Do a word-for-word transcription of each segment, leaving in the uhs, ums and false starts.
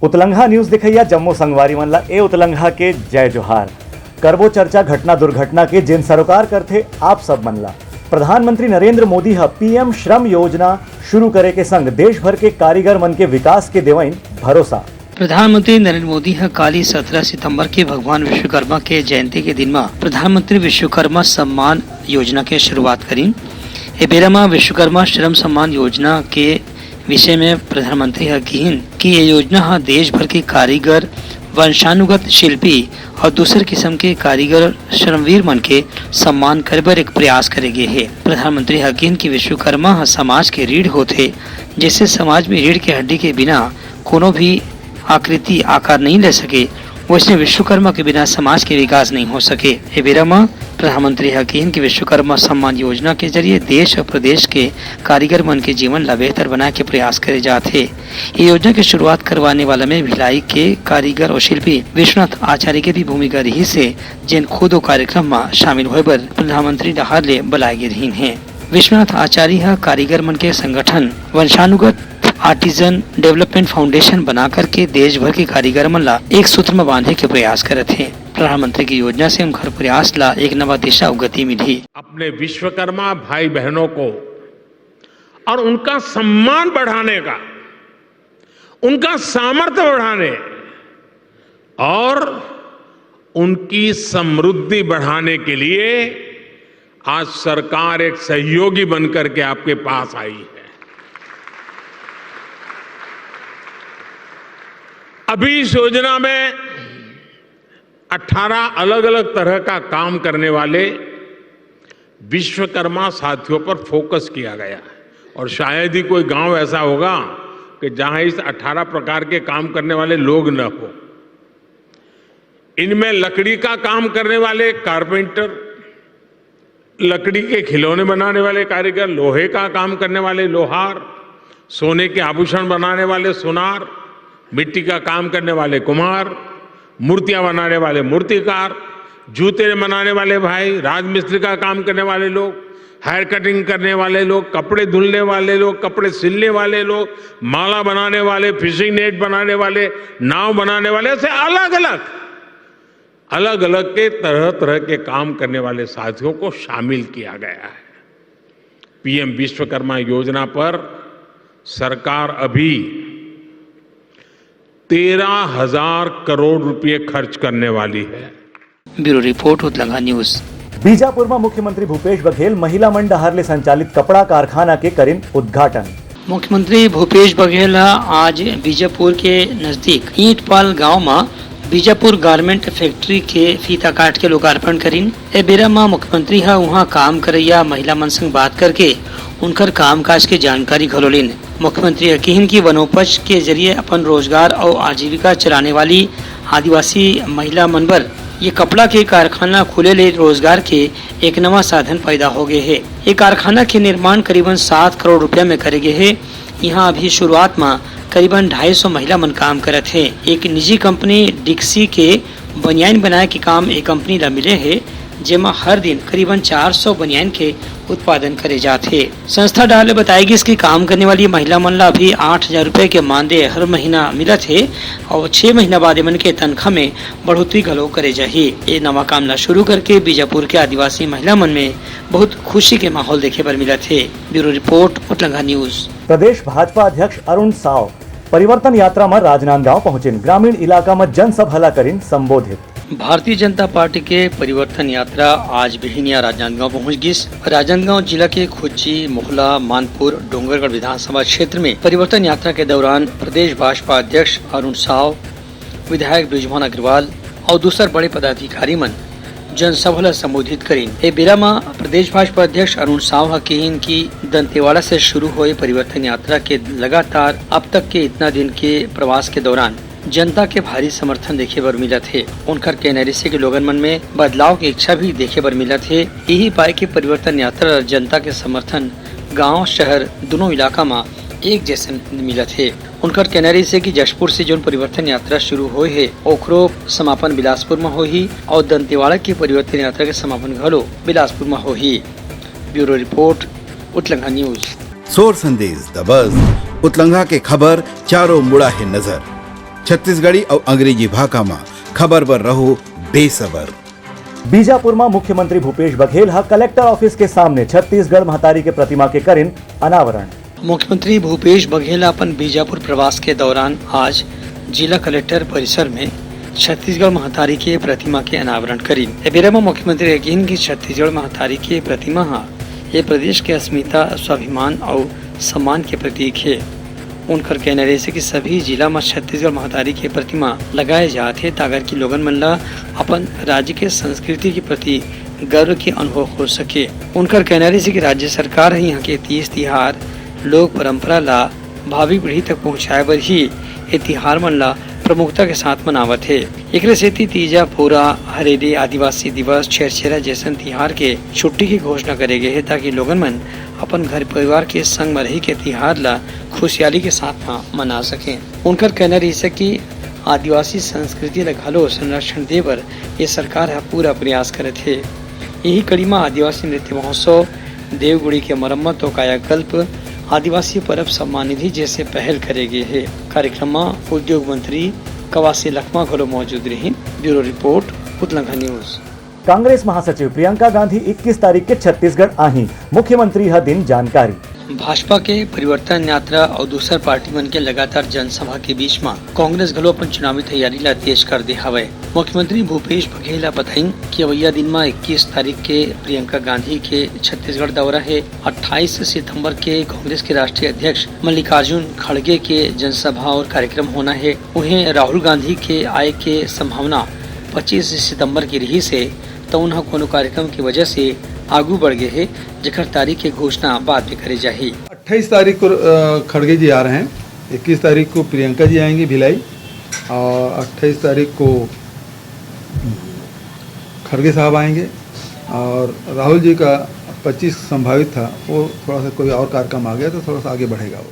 उतलंघा news देखइया जम्मो संगवारी मन ला ए उतलंघा के जय जोहार। करबो चर्चा घटना दुर्घटना के, जेन सरोकार करथे आप सब मन ला। प्रधानमंत्री नरेंद्र मोदी ह पीएम श्रम योजना शुरू करे के संग देश भर के कारीगर मन के विकास के देवइन भरोसा। प्रधानमंत्री नरेंद्र मोदी ह काली सत्रह सितंबर के भगवान विश्वकर्मा के जयंती के दिन म प्रधानमंत्री विश्वकर्मा सम्मान योजना के शुरुआत करिन। ए बेरा म विश्वकर्मा श्रम सम्मान योजना के विषय में प्रधानमंत्री ह किहिन कि ये योजना ह देश भर के कारीगर, वंशानुगत शिल्पी और दूसर किस्म के कारीगर श्रमवीर मन के सम्मान करे बर एक प्रयास करे गे हे। प्रधानमंत्री ह किहिन कि विश्वकर्मा ह समाज के रीढ़ होथे, जैसे समाज में रीढ़ के हड्डी के बिना कोनो भी आकृति आकार नहीं ले सके, वैसे विश्वकर्मा के बिना समाज के विकास नहीं हो सके। ए बेरा म प्रधानमंत्री ह किहिन कि विश्वकर्मा सम्मान योजना के जरिए देश और प्रदेश के कारीगर मन के जीवन ला बेहतर बनाए के प्रयास करे जात हे। ये योजना के शुरुआत करवाने वाला में भिलाई के कारीगर और शिल्पी विश्वनाथ आचार्य के भी भूमिका रहिस हे, जेन खुद ओ कार्यक्रम म शामिल होए बर प्रधानमंत्री डहार ले बुलाए गे रहिन हे। विश्वनाथ आचार्य ह कारीगर मन के संगठन वंशानुगत आर्टिजन डेवलपमेंट फाउंडेशन बना करके देश भर के कारीगर मन ला एक सूत्र म बांधे के प्रयास करत हे। प्रधानमंत्री की योजना से उनकर प्रयास ला एक नवा दिशा अउ गति मिलही। अपने विश्वकर्मा भाई बहनों को और उनका सम्मान बढ़ाने का, उनका सामर्थ्य बढ़ाने और उनकी समृद्धि बढ़ाने के लिए आज सरकार एक सहयोगी बनकर के आपके पास आई है। अभी इस योजना में अठारह अलग-अलग तरह का काम करने वाले विश्वकर्मा साथियों पर फोकस किया गया है। और शायद ही कोई गांव ऐसा होगा कि जहां इस अठारह प्रकार के काम करने वाले लोग न हो। इनमें लकड़ी का काम करने वाले कारपेंटर, लकड़ी के खिलौने बनाने वाले कारीगर, लोहे का काम करने वाले लोहार, सोने के आभूषण बनाने वाले सुनार, मिट्टी का काम करने वाले कुम्हार, मूर्तियां बनाने वाले मूर्तिकार, जूते बनाने वाले भाई, राजमिस्त्री का काम करने वाले लोग, हेयर कटिंग करने वाले लोग, कपड़े धुलने वाले लोग, कपड़े सिलने वाले लोग, माला बनाने वाले, फिशिंग नेट बनाने वाले, नाव बनाने वाले, ऐसे अलग अलग, अलग अलग के तरह तरह के काम करने वाले साथियों को शामिल किया गया है। पीएम विश्वकर्मा योजना पर सरकार अभी तेरह हजार करोड़ रुपए खर्च करने वाली है। Bureau report, Utlangha news. Bijapur म मुख्यमंत्री भूपेश बघेल महिला मन डहार ले संचालित कपड़ा कारखाना के करिन उद्घाटन। मुख्यमंत्री भूपेश बघेल ह आज बीजापुर के नजदीक ईंटपाल गांव म बीजापुर गारमेंट फैक्ट्री के फीता काट के लोकार्पण करिन। ए बेरा म मुख्यमंत्री ह उहां काम करइया महिला मन संग बात करके उनकर कामकाज के जानकारी घलो लीन। मुख्यमंत्री ह किहिन कि वनोपज के जरिए अपन रोजगार अउ आजीविका चलाने वाली आदिवासी महिला मन बर ये कपड़ा के कारखाना खुले ले रोजगार के एक नवा साधन पैदा हो गए हे। ये कारखाना के निर्माण करीबन सात करोड़ रुपया में करे गए हे। यहाँ अभी शुरुआत म करीबन ढाई सौ महिला मन काम करत हे। एक निजी कंपनी डिक्सी के बनियान बनाए के काम ए कंपनी ला मिले हे, जेमा हर दिन करीबन चार सौ बनियान के उत्पादन करे जात हे। संस्था डहार ले बताए गिस कि काम करने वाली महिला मन ला अभी आठ हजार रुपए के मानदेय हर महीना मिलत हे और छह महीना बाद एमन के तनख्वाह में बढ़ोतरी घलो करे जाही। ए नवा काम ला शुरू करके बीजापुर के आदिवासी महिला मन में बहुत खुशी के माहौल देखे बर मिलत हे। Bureau report, Utlangha news. प्रदेश भाजपा अध्यक्ष अरुण साव परिवर्तन यात्रा म राजनांदगांव पहुंचिन, ग्रामीण इलाका म जनसभा ला करिन संबोधित। भारतीय जनता पार्टी के परिवर्तन यात्रा आज बिहिनिया राजनांदगांव पहुंच गिस। राजनांदगांव जिला के खुच्ची, मोहला, मानपुर, डोंगरगढ़ विधानसभा क्षेत्र में परिवर्तन यात्रा के दौरान प्रदेश भाजपा अध्यक्ष अरुण साव, विधायक बृजमोहन अग्रवाल और दूसर बड़े पदाधिकारी मन जनसभा ला संबोधित करिन। ए बेरा म प्रदेश भाजपा अध्यक्ष अरुण साव ह किहिन कि दंतेवाड़ा से शुरू होए परिवर्तन यात्रा के लगातार अब तक के इतना दिन के प्रवास के दौरान जनता के भारी समर्थन देखे बर मिलत हे। उनकर कहना रिहिसे कि लोगन मन में बदलाव के इच्छा भी देखे बर मिलत हे। यही पाए के परिवर्तन यात्रा ला जनता के समर्थन गांव शहर दोनों इलाका म एक जैसन मिलत हे। उनकर कहना रिहिसे कि जशपुर से जोन परिवर्तन यात्रा शुरू होए हे, ओखरो समापन बिलासपुर म होही और दंतेवाड़ा के परिवर्तन यात्रा के समापन घलो बिलासपुर म होही। Bureau report, Utlangha news. सोर संदेश दबस, उतलंघा के खबर चारों मुड़ा हे नजर। छत्तीसगढ़ी अउ अंग्रेजी भाखा म खबर बर रहो बेसबर। बीजापुर म मुख्यमंत्री भूपेश बघेल ह कलेक्टर ऑफिस के सामने छत्तीसगढ़ महतारी के प्रतिमा के करिन अनावरण। मुख्यमंत्री भूपेश बघेल अपन बीजापुर प्रवास के दौरान आज जिला कलेक्टर परिसर में छत्तीसगढ़ महतारी के प्रतिमा के अनावरण करिन। ए बेरा म मुख्यमंत्री ह किहिन कि छत्तीसगढ़ महतारी के प्रतिमा ह ये प्रदेश के अस्मिता, स्वाभिमान अउ सम्मान के प्रतीक हे। उनकर कहना रहिस हे कि सभी जिला म छत्तीसगढ़ महतारी के प्रतिमा लगाए जात हे, ताकर कि लोगन मन ल अपन राज्य के संस्कृति के प्रति गर्व के अनुभव हो सके। उनकर कहना रहिस हे कि राज्य सरकार ह इहां के तीज तिहार, लोक परंपरा ल भावी पीढ़ी तक पहुंचाए बर ही ये तिहार मन ल प्रमुखता के साथ मनावत हे। एकरे सेती तीजा, पोरा, हरेली, आदिवासी दिवस, छेरछेरा जैसन तिहार के छुट्टी के घोषणा करे गे हे, ताकि लोगन मन अपन घर परिवार के संग म रहि के तिहार ल खुशियाली के साथ म मना सकें। उनकर कहना रहिस हे कि आदिवासी संस्कृति ल घलो संरक्षण दे बर ये सरकार ह पूरा प्रयास करत हे। यही कड़ी म आदिवासी नृत्य महोत्सव, देवगुड़ी के मरम्मत अउ कायाकल्प, आदिवासी परब सम्मान निधि जैसे पहल करे गे हे। कार्यक्रम म उद्योग मंत्री कवासी लखमा घलो मौजूद रहिन। Bureau report, Utlangha news. Congress महासचिव प्रियंका गांधी इक्कीस तारीख के छत्तीसगढ़ आही, मुख्यमंत्री ह दिन जानकारी। भाजपा के परिवर्तन यात्रा अउ दूसर पार्टी मन के लगातार जनसभा के बीच म कांग्रेस घलो अपन चुनावी तैयारी ला तेज कर दे हवय। मुख्यमंत्री भूपेश बघेल ह बताइन कि अवइया दिन म इक्कीस तारीख के प्रियंका गांधी के छत्तीसगढ़ दौरा हे। अट्ठाईस सितंबर के कांग्रेस के राष्ट्रीय अध्यक्ष मल्लिकार्जुन खड़गे के जनसभा अउ कार्यक्रम होना हे। उहें, राहुल गांधी के आय के संभावना पच्चीस सितंबर के रिहिस हे, त उन्हा कोनो कार्यक्रम के वजह से आगू बढ़ गे हे, जेकर तारीख के घोषणा बाद में करे जाही। अट्ठाईस तारीख को, अ, खड़गे जी आ रहे हैं, इक्कीस तारीख को प्रियंका जी आएंगी भिलाई, और अट्ठाईस तारीख को खड़गे साहब आएंगे, और राहुल जी का पच्चीस संभावित था, वो थोड़ा सा कोई और कार्यक्रम आ गया, तो थोड़ा सा आगे बढ़ेगा वो।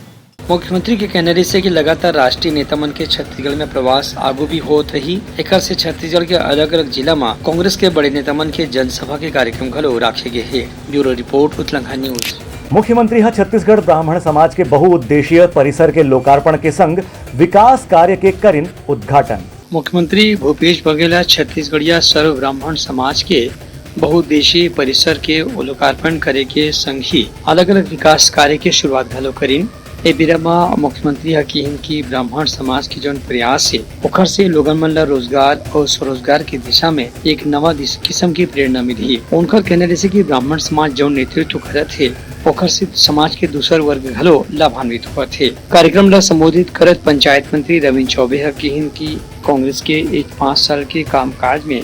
मुख्यमंत्री के कहना रहिस हे कि लगातार राष्ट्रीय नेता मन के छत्तीसगढ़ में प्रवास आगू भी होत रही। एकर से छत्तीसगढ़ के अलग-अलग जिला म कांग्रेस के बड़े नेता मन के जनसभा के कार्यक्रम घलो राखे गे हे। Bureau report, Utlangha news. मुख्यमंत्री ह छत्तीसगढ़ ब्राह्मण समाज के बहुउद्देशीय परिसर के लोकार्पण के संग विकास कार्य के करिन उद्घाटन। मुख्यमंत्री भूपेश बघेल ह छत्तीसगढ़िया सर्व ब्राह्मण समाज के बहुउद्देशीय परिसर के लोकार्पण करे के संग ही अलग-अलग विकास कार्य के शुरुआत घलो करिन। ए बेरा म मुख्यमंत्री ह किहिन कि ब्राह्मण समाज के जौन प्रयास हे, ओखर से लोगन मन ल रोजगार अउ स्वरोजगार के दिशा में एक नवा दिस-, किसम के प्रेरणा मिलही। उनकर कहना रहिसे कि ब्राह्मण समाज जौन नेतृत्व करत हे, ओखर से समाज के दूसर वर्ग घलो लाभान्वित होवत हे। कार्यक्रम ल संबोधित करत पंचायत मंत्री रविंद्र चौबे ह किहिन कि कांग्रेस के एक पाँच साल के कामकाज में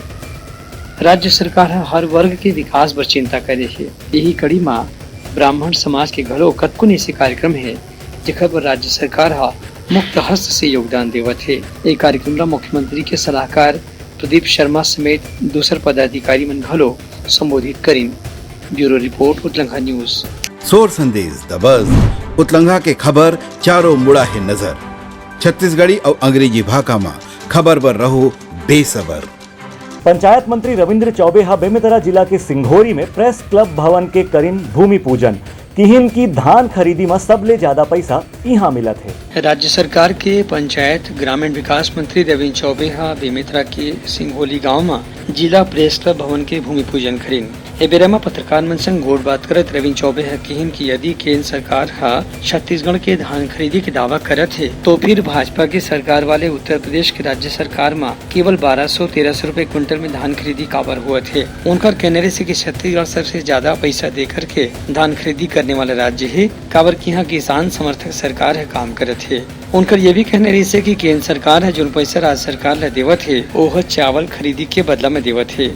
राज्य सरकार ह हर वर्ग के विकास बर चिंता करे हे। यही कड़ी म ब्राह्मण समाज के घलो कतको अइसे कार्यक्रम हे, जेखर बर राज्य सरकार ह मुक्त हस्त से योगदान देवत हे। ए कार्यक्रम ल मुख्यमंत्री के सलाहकार प्रदीप शर्मा समेत दूसर पदाधिकारी मन घलो संबोधित करिन। Bureau report, Utlangha news. सोर संदेश, द बज, उतलंघा के खबर चारों मुड़ा हे नजर। छत्तीसगढ़ी अउ अंग्रेजी भाखा म खबर बर रहो बेसबर। पंचायत मंत्री रविंद्र चौबे ह बेमेतरा जिला के सिंघोरी में प्रेस क्लब भवन के करिन भूमि पूजन। किहिन कि धान खरीदी म सबले ज्यादा पइसा इहां मिलत हे। राज्य सरकार के पंचायत ग्रामीण विकास मंत्री रविंद्र चौबे ह बेमेतरा के सिंघोली गांव म जिला प्रेस क्लब भवन के भूमि पूजन करिन। ए बेरा म पत्रकार मन संग गोठ बात करत रविंद्र चौबे ह किहिन कि यदि केंद्र सरकार ह छत्तीसगढ़ के धान खरीदी के दावा करत हे, तो फिर भाजपा के सरकार वाले उत्तर प्रदेश के राज्य सरकार म केवल बारह सौ तेरह सौ रुपए क्विंटल में धान खरीदी काबर होवत हे। उनकर कहना रहिसे कि छत्तीसगढ़ सबसे ज्यादा पइसा दे करके धान खरीदी करने वाला राज्य हे, काबर कि इहां किसान समर्थक सरकार ह काम करत हे। उनकर ये भी कहना रहिसे कि केंद्र सरकार ह जोन पइसा राज्य सरकार ल देवत हे, ओह चावल खरीदी के बदला में देवत हे,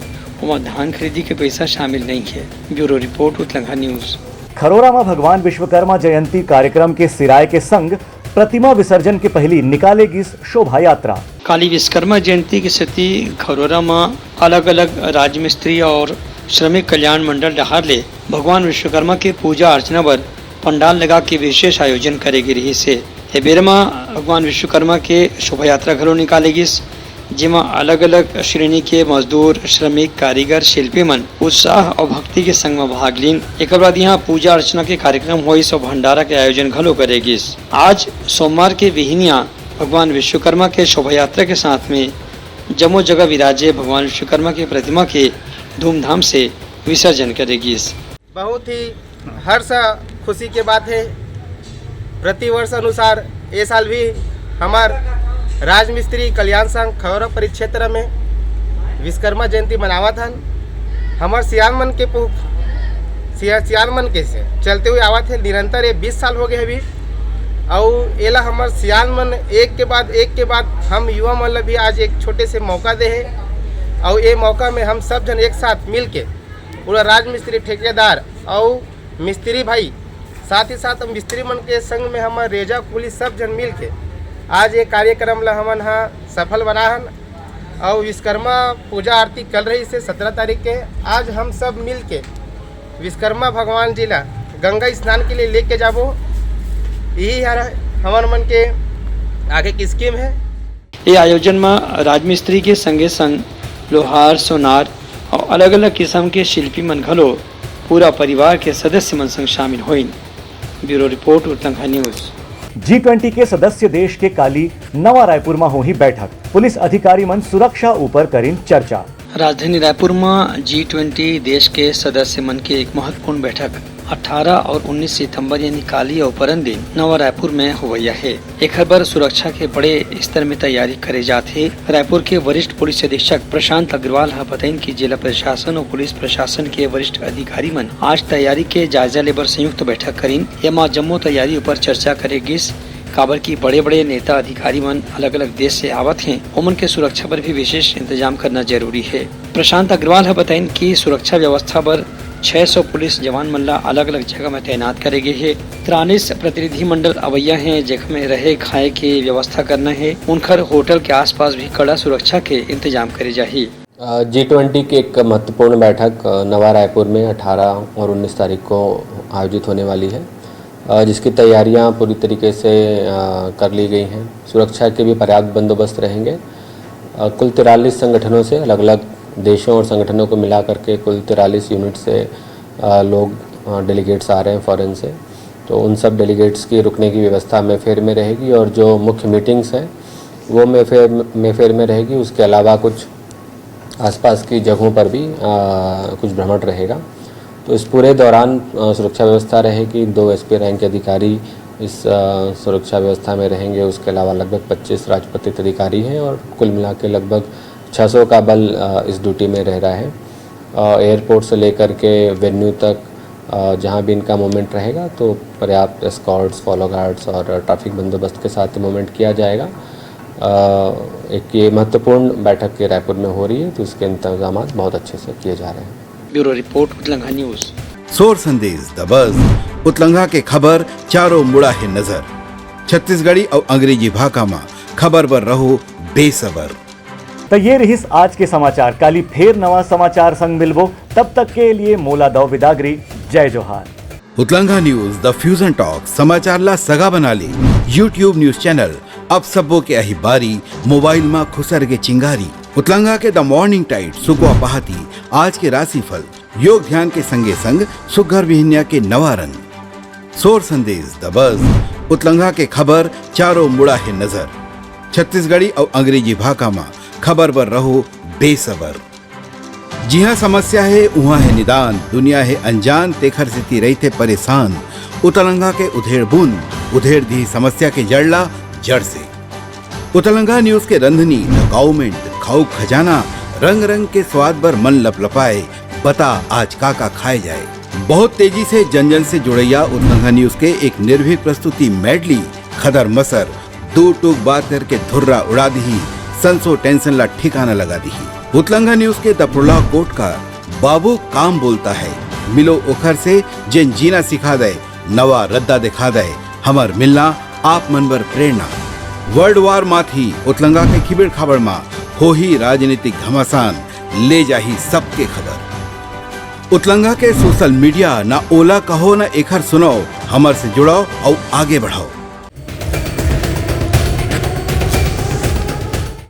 ओमा धान खरीदी के पइसा शामिल नइ हे। Bureau report, Utlangha news. Kharora म भगवान विश्वकर्मा जयंती कार्यक्रम के सिराय के संग प्रतिमा विसर्जन के पहिली निकाले गिस शोभा यात्रा। काली विश्वकर्मा जयंती के सेती खरोरा म अलग-अलग राजमिस्त्री और श्रमिक कल्याण मंडल डहार ले भगवान विश्वकर्मा के पूजा अर्चना बर पंडाल लगा के विशेष आयोजन करे गे रिहिस हे। ए बेरा म भगवान विश्वकर्मा के शोभा यात्रा घलो निकाले गिस, जेमा अलग-अलग श्रेणी के मजदूर, श्रमिक, कारीगर, शिल्पी मन उत्साह अउ भक्ति के संग म भाग लीन। एकर बाद इहां पूजा अर्चना के कार्यक्रम होइस अउ भंडारा के आयोजन घलो करे गिस। आज सोमवार के बिहनिया भगवान विश्वकर्मा के शोभा यात्रा के साथ में जम्मो जगह विराजे भगवान विश्वकर्मा के प्रतिमा के धूमधाम से विसर्जन करे गिस। बहुत ही हर्ष खुशी के बात है। प्रतिवर्ष अनुसार ये साल भी हमार राजमिस्त्री कल्याण संघ खौरा परिक्षेत्र में विश्वकर्मा जयंती मनावत हन। हमार सियान मन के पु-, सिया-, सियान मन के से चलते हुए आवत है निरंतर, ये बीस साल हो गए अभी। अउ एला हमार सियान मन एक के बाद एक के बाद हम युवा मन ला भी आज एक छोटे से मौका दे है। अउ ये मौका में हम सब जन एक साथ मिल के पूरा राजमिस्त्री ठेकेदार अउ मिस्त्री भाई, साथ ही साथ हम मिस्त्री मन के संग में हमर रेजा कुली सब जन मिल के आज ये कार्यक्रम ला हमन हा सफल बना हन। अउ विश्वकर्मा पूजा आरती कल रही से सत्रह तारीख के, आज हम सब मिल के विश्वकर्मा भगवान जी ला गंगा स्नान के लिए लेके जाबो। यही हर हमन मन के आगे की स्कीम है। ये आयोजन म राजमिस्त्री के संगे संग लोहार, सोनार अउ अलग-अलग किसम के शिल्पी मन घलो पूरा परिवार के सदस्य मन संग शामिल होइन। Bureau report, Utlangha news. G twenty के सदस्य देश के काली नवा रायपुर म होही बैठक, पुलिस अधिकारी मन सुरक्षा ऊपर करिन चर्चा। राजधानी रायपुर म जी ट्वेंटी देश के सदस्य मन के एक महत्वपूर्ण बैठक अठारह और उन्नीस सितंबर यानी काली अउ परन दिन नवा रायपुर में होवइया हे। एखर बर सुरक्षा के बड़े स्तर में तैयारी करे जात हे। रायपुर के वरिष्ठ पुलिस अधीक्षक प्रशांत अग्रवाल ह बताइन कि जिला प्रशासन अउ पुलिस प्रशासन के वरिष्ठ अधिकारी मन आज तैयारी के जायजा ले बर संयुक्त बैठक करिन। एमा जम्मो तैयारी ऊपर चर्चा करे गिस, काबर कि बड़े-बड़े नेता अधिकारी मन अलग-अलग देश से आवत हें, ओमन के सुरक्षा बर भी विशेष इंतजाम करना जरूरी हे। प्रशांत अग्रवाल ह बताइन कि सुरक्षा व्यवस्था बर छह सौ पुलिस जवान मन ला अलग-अलग जगह में तैनात करे गे हे। तिरालीस प्रतिनिधिमंडल अवइया हें, जेखर में रहे खाए के व्यवस्था करना हे। उनखर होटल के आसपास भी कड़ा सुरक्षा के इंतजाम करे जाही। जी ट्वेंटी की एक महत्वपूर्ण बैठक, अ, नवा रायपुर में अठारह और उन्नीस तारीख को आयोजित होने वाली है, अ, जिसकी तैयारियां पूरी तरीके से, अ, कर ली गई हैं। सुरक्षा के भी पर्याप्त बंदोबस्त रहेंगे। अ, कुल तिरालीस संगठनों से, अलग-अलग देशों और संगठनों को मिला करके कुल तिरालीस यूनिट से, अ, लोग, अ, डेलीगेट्स आ रहे हैं फॉरेन से, तो उन सब डेलीगेट्स की रुकने की व्यवस्था मेफेयर में रहेगी और जो मुख्य मीटिंग्स हैं, वो मेफेयर, मेफेयर में रहेगी। उसके अलावा कुछ आसपास की जगहों पर भी, अ, कुछ भ्रमण रहेगा। तो इस पूरे दौरान, अ, सुरक्षा व्यवस्था रहेगी। दो एसपी रैंक के अधिकारी इस, अ, सुरक्षा व्यवस्था में रहेंगे। उसके अलावा लगभग पच्चीस राजपत्रित अधिकारी हैं और कुल मिला के लगभग छह सौ का बल, अ, इस ड्यूटी में रह रहा है। अ, एयरपोर्ट से लेकर के वेन्यू तक, अ, जहाँ भी इनका मूवमेंट रहेगा, तो पर्याप्त एस्कॉर्ट्स, फॉलो गार्ड्स और ट्रैफिक बंदोबस्त के साथ मूवमेंट किया जाएगा। अ, एक ये महत्वपूर्ण बैठक के रायपुर में हो रही है, तो इसके इंतजामात बहुत अच्छे से किए जा रहे हैं। Bureau report, Utlangha news. सोर संदेश द बज, उतलंघा के खबर चारों मुड़ा हे नजर। छत्तीसगढ़ी अउ अंग्रेजी भाखा म खबर बर रहो बेसबर। त ये रिहिस आज के समाचार। काली फेर नवा समाचार संग मिलबो, तब तक के लिए मोला दव बिदागरी। जय जोहार। उतलंघा न्यूज, द फ्यूजन टॉक, समाचार ला सगा बना ले। YouTube न्यूज चैनल अब सबो के अही बारी, मोबाइल मा खुसर गे चिंगारी। उतलंघा के द मॉर्निंग टाइड, सुकवा पहाती, आज के राशिफल, योग ध्यान के संगे संग सुग्घर बिहनिया के नवा रंग। सोर संदेश द बज, उतलंघा के खबर चारों मुड़ा हे नजर। छत्तीसगढ़ी अउ अंग्रेजी भाखा मा खबर बर रहो बेसबर। जिहाँ समस्या हे, उहाँ हे निदान, दुनिया हे अनजान, तेखर सेती रहिथे परेशान। उतलंघा के उधेड़ बुन, उधेड़ दिही समस्या के जड़ ला जड़ से। उतलंघा न्यूज के रंधनी, द काउमेंट, खाऊ खजाना, रंग रंग के स्वाद बर मन लपलपाए, बता आज का का खाए जाए। बहुत तेजी से जन जन से जुड़ैया उतलंघा न्यूज के एक निर्भीक प्रस्तुति मेडली, खदर मसर, दू टूक बात करके धुर्रा उड़ा दिही, संसो टेंशन ला ठिकाना लगा दिही। उतलंघा न्यूज के दपरुला कोटकार, बाबू काम बोलता है, मिलो ओखर से जेन जीना सिखा दे, नवा रद्दा दिखा दे, हमर मिलना आप मन बर प्रेरणा। वर्ल्ड वार माथी उतलंघा के खिबिड़ खाबड़ मा होही राजनीतिक घमासान, ले जाही सबके खबर। उतलंघा के सोशल मीडिया, ना ओला कहो ना एखर सुनाओ, हमर से जुड़ाओ अउ आगे बढ़ाओ।